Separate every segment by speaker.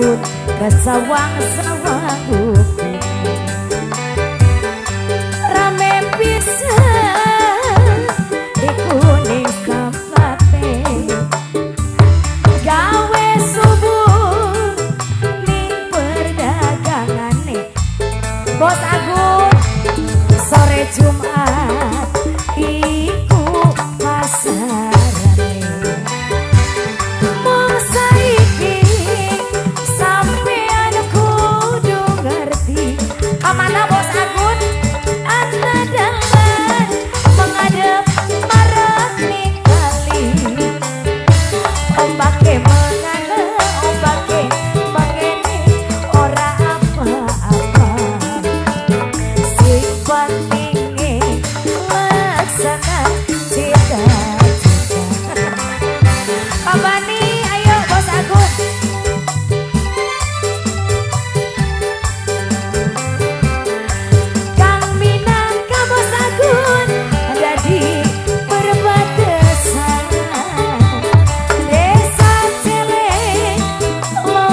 Speaker 1: Agun kesawang-sawang rame pisan iku ning tempate gawe subuh ning perdagangane. Bos Agun sore Jumat iku pasarane. Mung saiki sampean kudu ngerti kamana Bos Agun ana dalan menghadap marang ning kali. Ombake mengana, ombake mengene, ora apa-apa. Sing pentinge laksana cita-cita. Pak Bani, ayo Bos Agun. Kang minangka Bos Agun ada di perbatasan Desa Celeng lo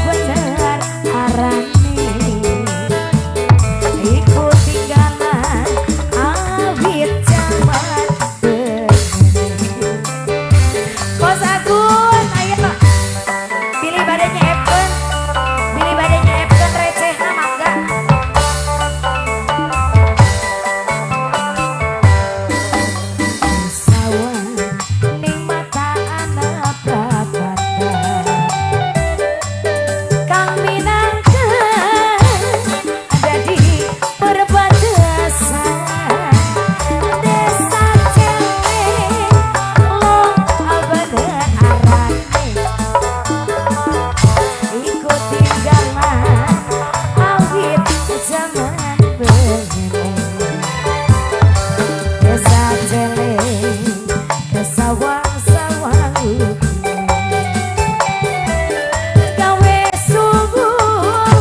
Speaker 1: bener arane iku tinggalan awit jaman begini. Bos Agun, ayo pilih badanya Epken, pilih badanya Epken recehna mangga. Sawah ning mata anak prapatan Kang minangka ada di perbatasan Desa Celeng lo abada arane iku tinggalan awit jaman begini. Desa Celeng kesawang-sawang gawe subuh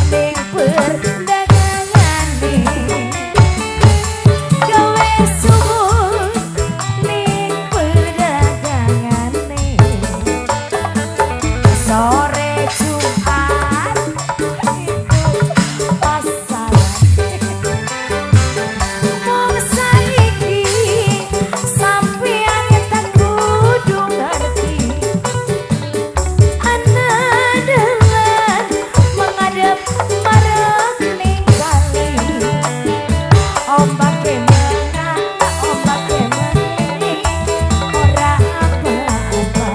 Speaker 1: ning perdagangane, gawe subuh ning perdagangane. Sore Jumat iku pasarane. Mung saiki sampean tak kudu ngerti ana dalan menghadap marang ning kali. Ombake mengana, ombake mengene, ora apa-apa.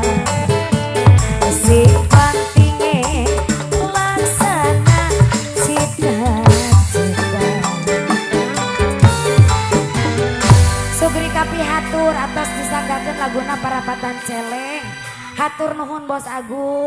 Speaker 1: Sing pentinge laksana cita-cita. Sugri kapihatur atas disanggakeun laguna Parapatan Celeng. Hatur nuhun Bos Agun.